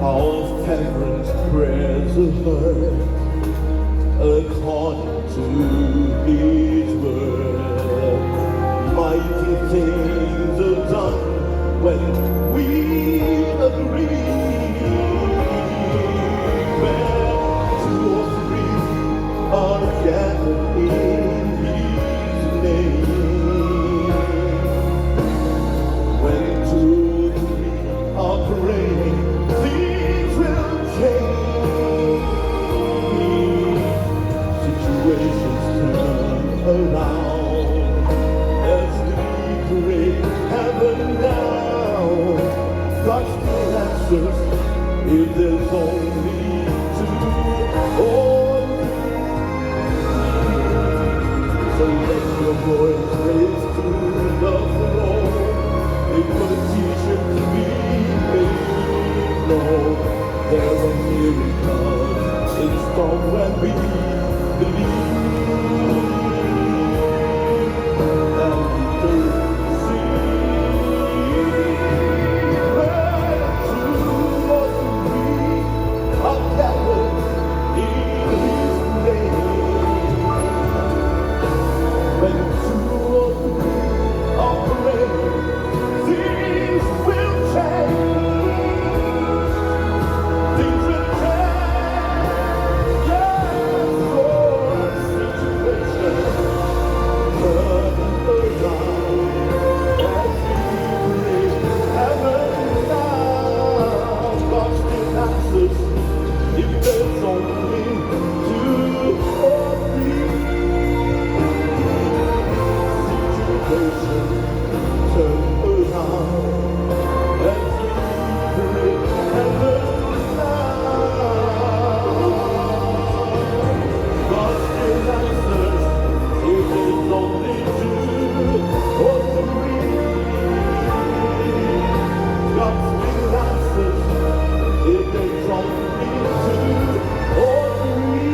Our fervent prayers are heard according to His word. It is only to all. So let your voice raise to the throne. Let petitions be made known. There are miracles in store when we believe. And we do see. When two or three are praying, things will change. Things will change. Yes, Lord. Situation turn around as we pray. Heaven now, God still answers if there's only two or three. Situation turn around as we pray. Heaven now, God still answers if there's only two or three. God still answers if there's only two or three.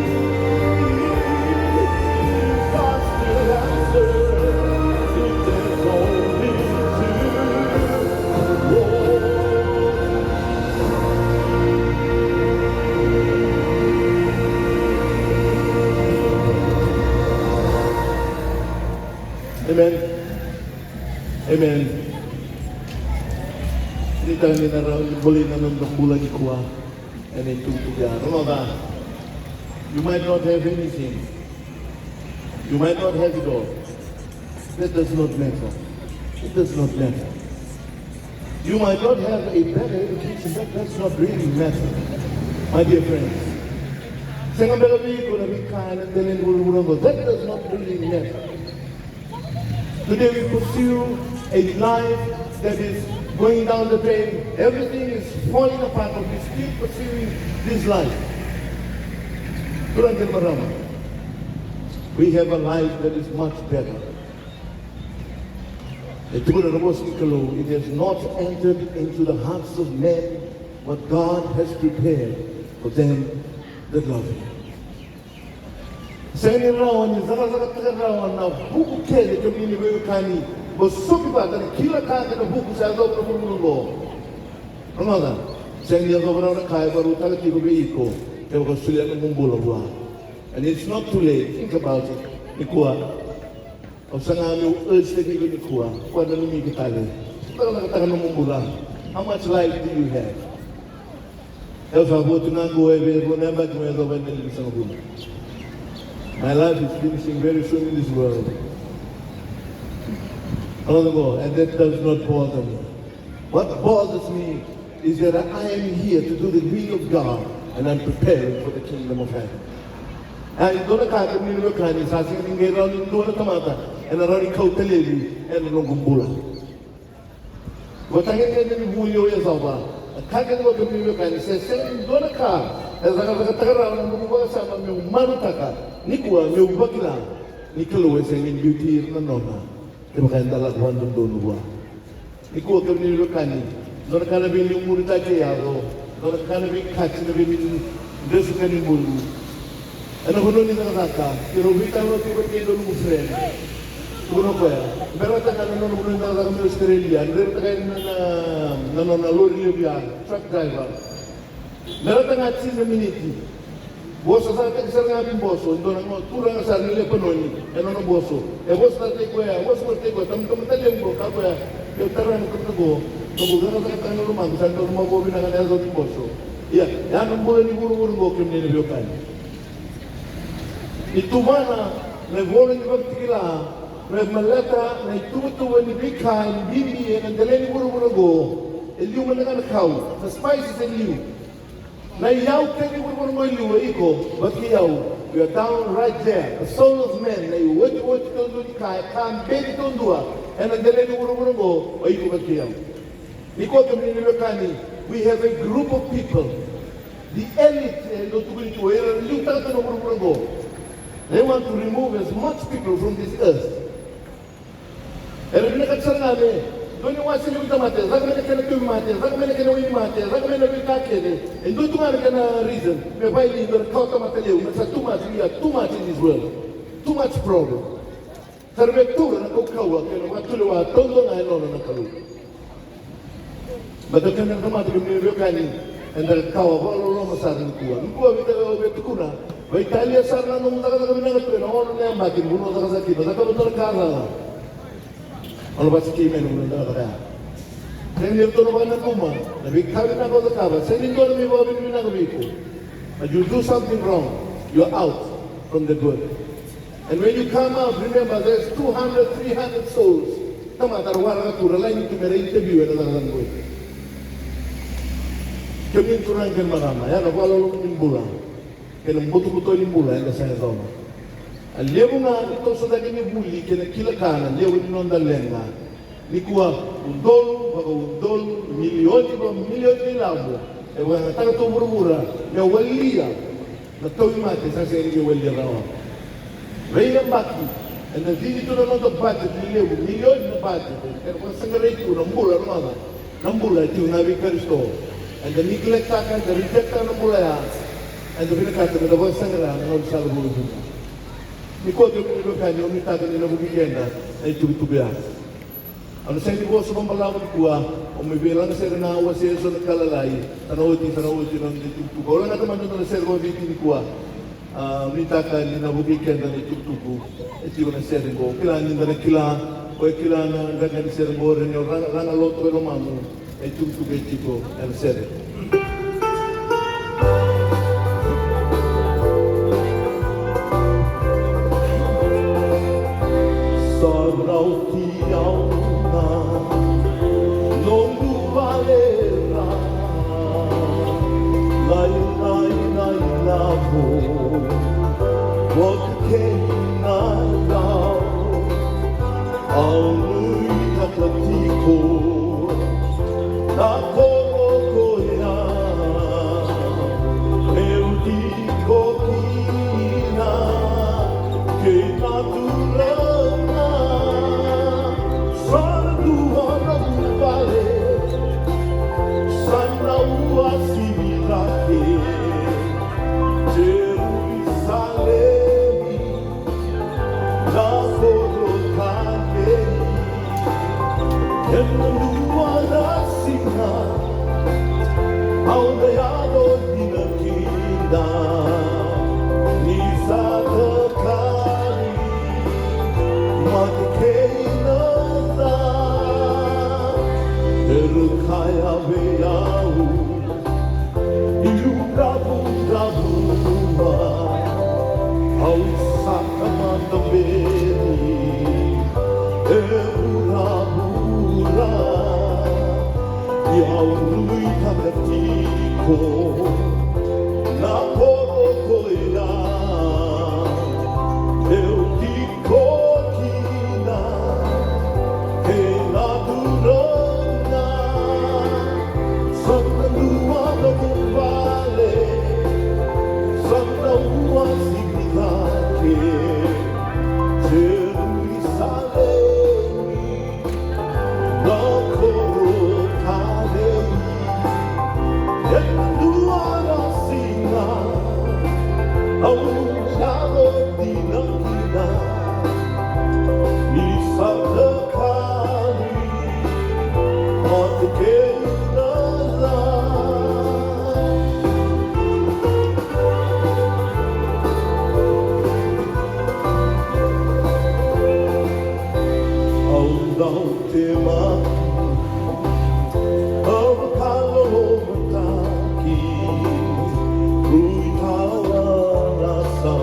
God still answers if there's only two or three. Amen. Amen. Ni tani na rawa ni bolei na noda bula nikua. Ena itukutuku ya. Rogoca. You might not have anything. You might not have it all. That does not matter. It does not matter. You might not have a better education. That does not really matter. My dear friends. Sega beka vei iko na veika ena dela ni vuravura oqo. That does not really matter. Today we pursue a life that is going down the drain. Everything is falling apart, but we still pursuing this life. Turaga kei na marama, we have a life that is much better. E tukuna na vosa ni Kalou, it has not entered into the hearts of men what God has prepared for them that love Him. Sega ni rawa ni cakacakataka rawa na vuku kece kemuni na veiwekani. Mo soki vata na kila ka kei na vuku sa yacova na vuravura oqo. Rogoca, sega ni yacova rawa na ka e vakarautaka tiko vei iko. Kevaka o solia nomu bula vua. And it's not too late. Think about it. Nikua. Au saga meu urge tiko nikua. Kua nanumi iko tale. Cakacakataka nomu bula. How much life do you have? Au sa votu ga qo e vei rua na yabaki me yacova e na limasagavulu. My life is finishing very soon in this world. Another go, and that does not bother me. What bothers me is that I am here to do the will of God and I'm preparing for the kingdom of heaven. A, e dua na ka kemuni na veiwekani, sa sega ni qai rawa ni dua na tamata ena rawa ni kauta laivi ena noqu bula. Vakatagedegede ni vuli au yacova. A ka kece vaka kemuni na veiwekani, se sega ni dua na ka e cakacakataka rawa na noqu vakasama meu marutaka nikua meu vakila ni Kalou e sega ni biuti ira na nona. Kevaka eda lako vakadodonu vua. Nikua kemuni na veiwekani, dua na ka na veiliumuritaki e yaco, dua na ka na veikati na veidresuka ni bulu. Ena vanua ni cakacaka, keirau veitalanoa tiko vata kei dua noqu friend. Tukuna o koya, berata ga na nona vanua ni cakacaka mai Australia, draivataka yani na, na, na nona lori levu ya, truck driver. Berata ga tini na miniti. Vosa sara tiko sara ga vei boso, e dua na turaga sara ni Lepanoni, e nona boso. E vosa sara tiko koya, vosa sara tiko koya, tamata levu qo, kaya koya, keitou tara na tamata qo, noqu cakacakataka na lomaqu, sa dua na mavoa vinaka na yaca ni boso. Ia, ya na bula ni vuravura qo kemuni na veiwekani. Ni tuvana na ivola ni Vakatakila, me baleta na ituvatuva ni veika e bibi ena dela ni vuravura qo. E liu mada ga na kau, na spices e liu. Na iyau kece ni vuravura qo e liu, o iko vata kei au. We are down right there. The soul of man, na iotioti taudua ni ka, e ka beci taudua ena dela ni vuravura qo, o iko vata kei au. Nikua kemuni na veiwekani, We have a group of people, the elite, e dau tukuni tu o ira na liutaka tu na vuravura oqo. They want to remove as much people from this earth. Era vinakata sara ga me dua na iwase levu ni tamata, e caka mai na kena tauvimate, e caka mai na kena wainimate, e caka mai na veika kece. E dua tu ga na kena reason me vakailei e dua na kawa tamata levu, me sa too much, we are too much in this world. Too much problem. Sa ra via taura na kaukauwa kei na vakatulewa taudua ga e nona na Kalou. Baleta keda na tamata, kemuni na veiwekani, eda kawa vakaloloma sara nikua. Nikua vei au, au via tukuna, veitalia sara na nomu cakacaka vinaka tu ena ono na yabaki ni vanua o cakacaka kina, cakava dua na ka cala. Au na vakasikei mai na vanua o cakacaka ya. Sega ni ratou na vakananuma na veika vinaka o cakava, sega ni dua na veivakavinavinaka vei iko. But you do something wrong, you're out from the good. And when you come out, remember, there's two hundred, three hundred souls. Tamata ra waraka tu, ra laini tu me ra interview ena cakacaka qo. Kemuni turaga kei na marama, ya na vakaloloma ni bula kei na butobuto ni bula eda sa yacova. A levu ga ni toso cake ni vuli kei na kila ka na levu ni noda leqa. Nikua, udolu vakaudolu, milioni vakamilioni na ilavo e vakayagataka tu vuravura me walia na tauvimate sa sega ni qai walia rawa. Veiyabaki eda cici tu na noda budget ni levu, milioni na budget, eda vakasaqarai tu na bula, na noda, na bula e tiko ga vei Karisito. Eda neglecttaka, eda rejecttaka na bula ya. Eda vinakata meda vakasaqara na gaunisala vakavuqa. Nikua, kemuni na veiwekani, au nuitaka ni na vukei keda na itukutuku ya. Au na sega ni vosa vakabalavu nikua, au mai veilagasere na wase eso na ka lalai, sa na oti, sa na oti na noda itukutuku. Au lagata mada na sere vakaviti nikua. A, nuitaka ni na vukei keda na itukutuku e tiko na sere qo. Kila ni da na kila, o e kila na draga ni sere qo, reni o laga, laga lotu e lomamu, na itukutuku e tiko ena sere. Sa rauti au na noqu vale ra, na, na, na ilavo vata kei na yau. Au nuitaka tiko na koro koya meu tiko kina kei na Turaga. Sa na dua na vuvale, sa na uasivi cake Jerusalemi, na koro talei. Ena dua na siga au na yaco dina kina, ni sa takali mate kei na ca. Era kaya vei au, Io, Dravu, Dravu, au sa tamata beri e vuravura. Ia au nuitaka tiko na koro koya meu tiko kina kei na Turaga. Sa na dua na vuvale, sa na uasivi cake Jerusalemi, na koro talei. Ena dua na siga au na yaco dina kina, ni sa takali mate kei na ca. Au dau temaki, au vakalolomataki, rui tawa na sa.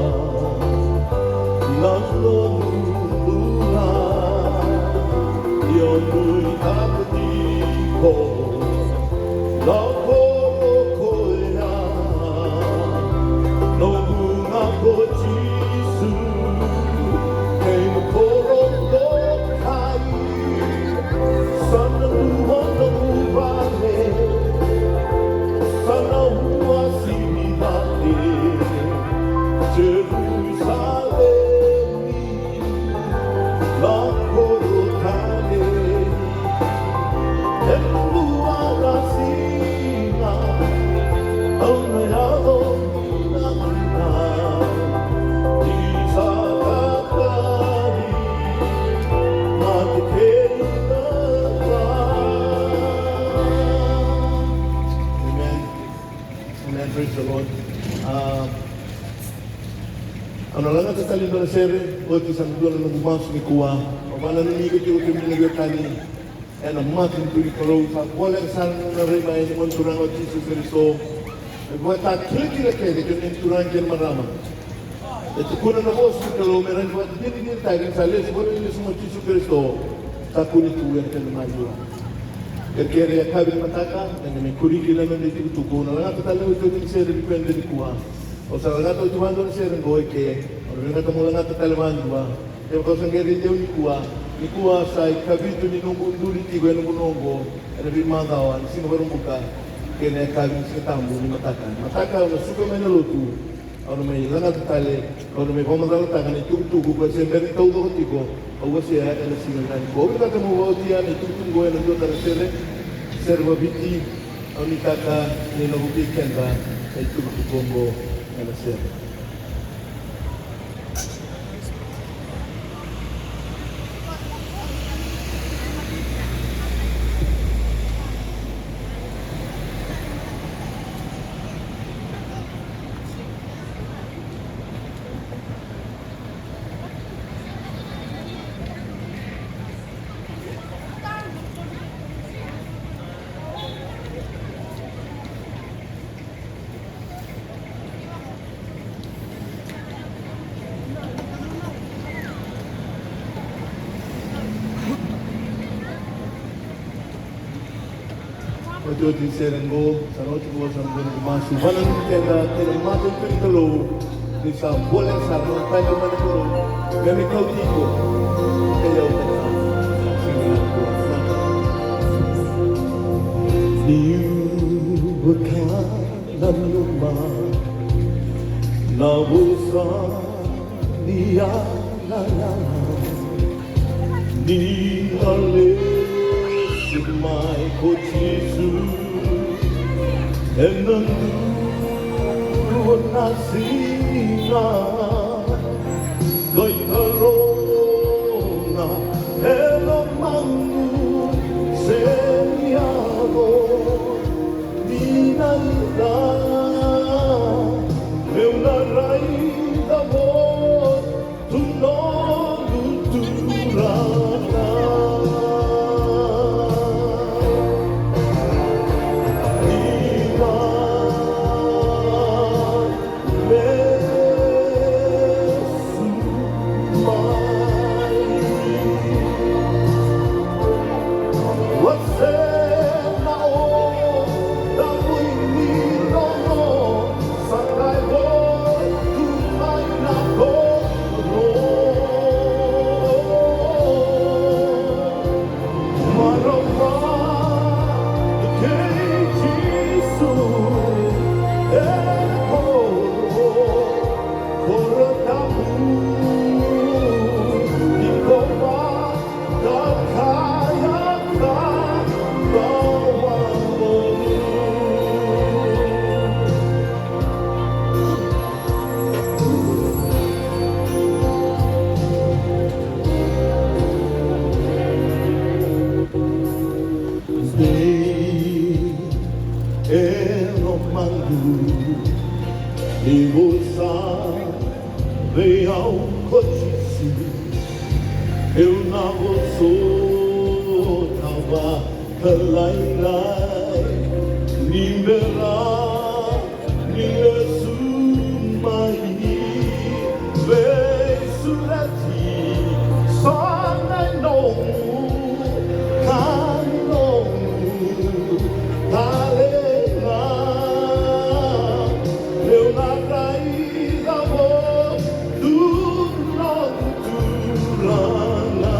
Praise the Lord. Ah, au na lagata tale e dua na sere, oti sa na dua na noqu masu nikua. Au vakananumi iko tiko kemuni na veiwekani. Ena mata ni Tui ni Kalou, sa voleka sara na nona rai mai na Gone Turaga o Jisu Karisito. Me vakatakilakila kece kei na turaga kei na marama. E tukuna na vosa ni Kalou me rawa ni vakadinadinataki ni sa lesu, voleka ni lesu mai o Jisu Karisito. Sa kune tu ena kena maliwa. Kerekere e yakavi ni mataka, ena me kuriki na noda itukutuku. Na lagata tale oti na sere ni kua nikua. Au sa lagata oti vakadua na sere qo eke. Au na vinakata mo lagata tale vakadua. Kevaka o sa qai rai dau nikua, nikua sa ikavitu ni noqu duri tiko ena vanua oqo, ena veimacawa ni Siga Vakaraubuka kei na yakavi ni Siga Tabu ni mataka. Mataka au na suka mai na lotu, au na mai lagata tale, au na mai vakamacalataka na itukutuku ka se bera ni taucoko tiko, au wasea ena siga nikua. Au vinakata mo vakaotia na itukutuku oqo ena dua tale na sere, sere vakaViti, au nuitaka ni na vukei keda na itukutuku oqo ena sere. Otioti ni sere qo, sa na oti qo, sa na dua na masu. Vakananumi keda kei na matanitu ni Kalou, ni sa voleka sara na Tui ni Kalou me mai kauti iko kei au. Niu vaka nanuma na vosa ni yalayala ni na lesu mai ko Jisu ena dua na siga. Qai taroga e lomaqu se ni yaco ni na ila, meu na raica vo tu noqu Turaga. Ni na lesu mai. Dei e lomaqu ni vosa vei au ko Jisu. Eu na vosota vakalailai ni bera ni lesu mai. Veisureti sa na nomu, ka nomu tale ga. Eu na raica vo tu noqu Turaga.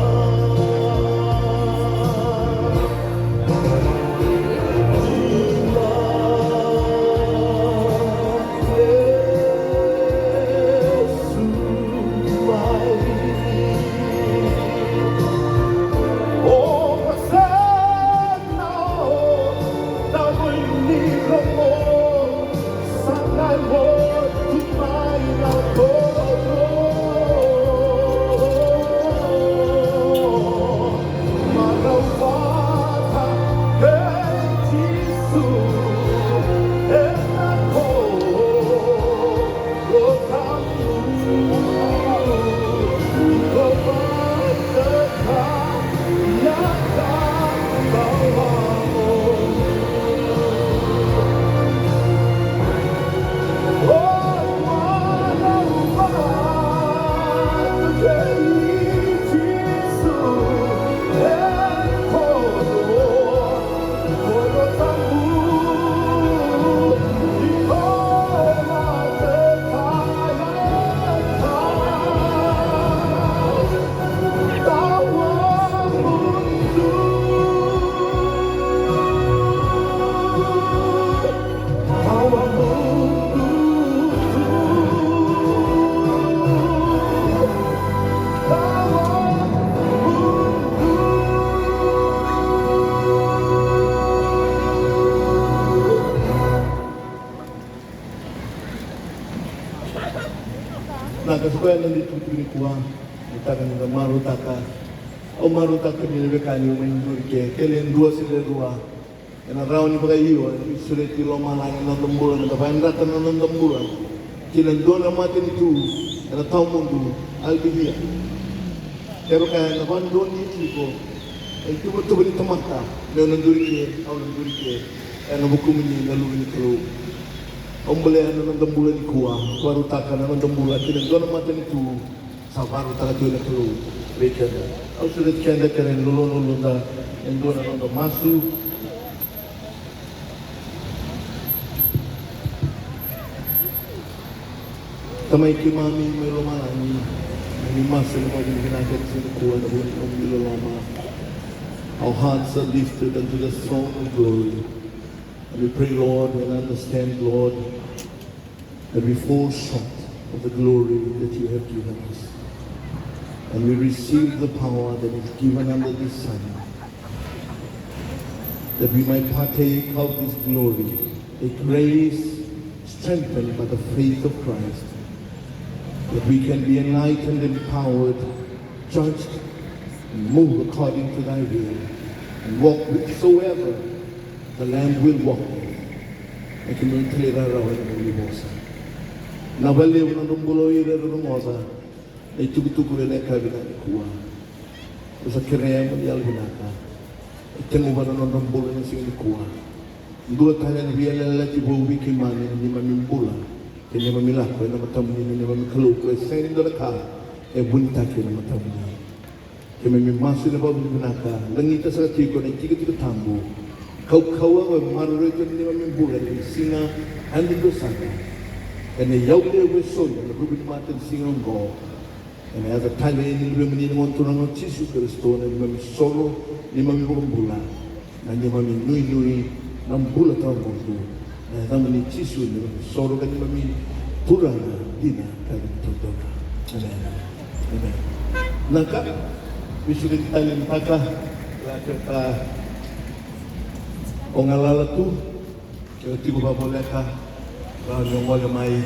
Ka sa koya na itukutuku nikua, ni taka ni da marautaka. Au marautaka ni na veka ni mai duri ke, ke le dua se le rua. Ena rawa ni vakaio, ni sureti lomalagi na noda bula, na vakayadrata na noda bula. Ki na dua na matanitu ena tawamudu, Albania. Kevaka ena vakadonui tiko na ituvatuva ni tamata, meu na duri ke, au na duri ke, ena vukumuni na Luve ni Kalou. Au bolea na noda bula nikua, vakarautaka na noda bula ki na dua na matanitu sa vakarautaka tu na Kalou vei keda. Au sureti keda kei na loloma, loloma, e dua na noda masu. Tamai keimami mai lomalagi, ni masu ena vakavinavinaka ena siga nikua ena vuku ni nomuni loloma. Our hearts are lifted unto the throne of glory. And we pray, Lord, and understand, Lord, that we fall short of the glory that you have given us. And we receive the power that is given under the sun, that we might partake of this glory, a grace strengthened by the faith of Christ, that we can be enlightened, empowered, judged, and move according to thy will, and walk whithersoever the Lamb will walk with. Ena kena talairawarawa ena nomuni vosa. Vinaka vakalevu na nodra bula o ira era rogoca na itukutuku ena yakavi nikua. Au sa kerea mo ni yalovinaka. E teguva na nodra bula ena siga nikua. Dua tale na veiyalayalati vou vei keimami ena neimami bula kei na neimami lako ena matamuni, na neimami Kalou, ko e sega ni dua na ka e vunitaki ena matamuni. Keimami masu ena vakavinavinaka, lagita sara tiko na itikotiko tabu. Kaukauwa ko e maroroi tu ena neimami bula ena veisiga, ena dua sara. Ena iyau levu e soli ena vuku ni matanitu oqo. Ena yaca talei ni Luvemuni na Gone Turaga o Jisu Karisito, na neimami soro, neimami iVakabula, na neimami inuinui, na bula tawamudu. Ena yacamuni Jisu, na neimami soro ka neimami Turaga dina ka neimami iVakabula. Emeni. Emeni. Vinaka, veisiko tale na taka, vinaka, o galala tu. Ke o tiko vakavoleka, rawa ni o gole mai.